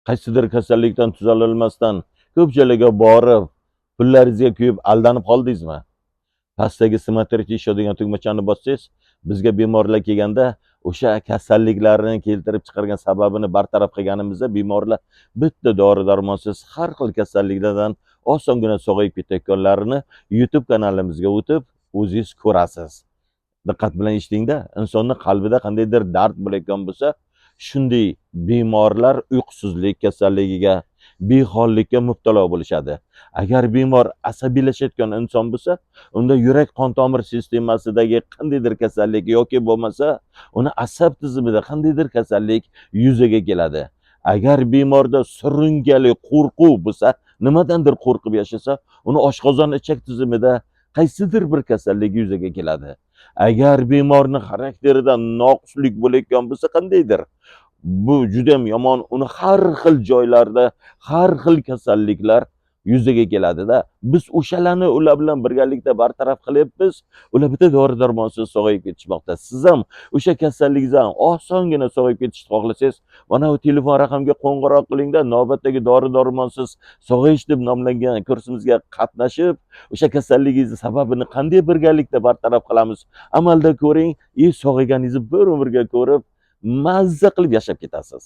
Qaysidir kasallikdan tuzalolmasdan ko'p joylarga borib, pullaringizga kuyib aldanib qoldingizmi? Pastdagi "Смотреть еще" degan tugmachani bossangiz, bizga bemorlar kelganda o'sha kasalliklarni keltirib chiqargan sababini bartaraf qilganimizda, bemorlar bitta dori darmonsiz har xil kasalliklardan osongina sog'ayib ketayotganlarini YouTube kanalimizga o'tib o'zingiz ko'rasiz. Diqqat bilan eshitingda, insonni qalbida qandaydir dard bo'layotgan bo'lsa, shunday bemorlar uyqusizlik kasalligiga, behollikka mubtalo bo'lishadi. Agar bemor asabiylashayotgan inson bo'lsa, unda yurak qon tomir sistemasidagi qandaydir kasallik yoki bo'lmasa uni asab tizimida qandaydir kasallik yuzaga keladi. Agar bemorda surunkali qo'rquv bo'lsa, nimadandir qo'rqib yashasa, uni oshqozon ichak tizimida qaysidir bir kasallik yuzaga keladi. Agar bemorni xarakterida noqislik bo'layotgan bo'lsa, qandaydir, bu judayam yomon, uni har xil joylarda har xil kasalliklar yuzaga keladida. Biz o'shalarni ular bilan birgalikda bartaraf qilyapmiz. Ular bitta dori darmonsiz sog'ayib ketishmoqda. Siz ham o'sha kasallikdan osongina sog'ayib ketishni xohlasangiz, mana bu telefon raqamga qo'ng'iroq qilingda, navbatdagi dori darmonsiz sog'ayish deb nomlangan kursimizga qatnashib, o'sha kasalligingizni sababini qanday birgalikda bartaraf qilamiz, amalda ko'ring и sog'ayganingizni bir umrga ko'rib, mazza qilib yashab ketasiz.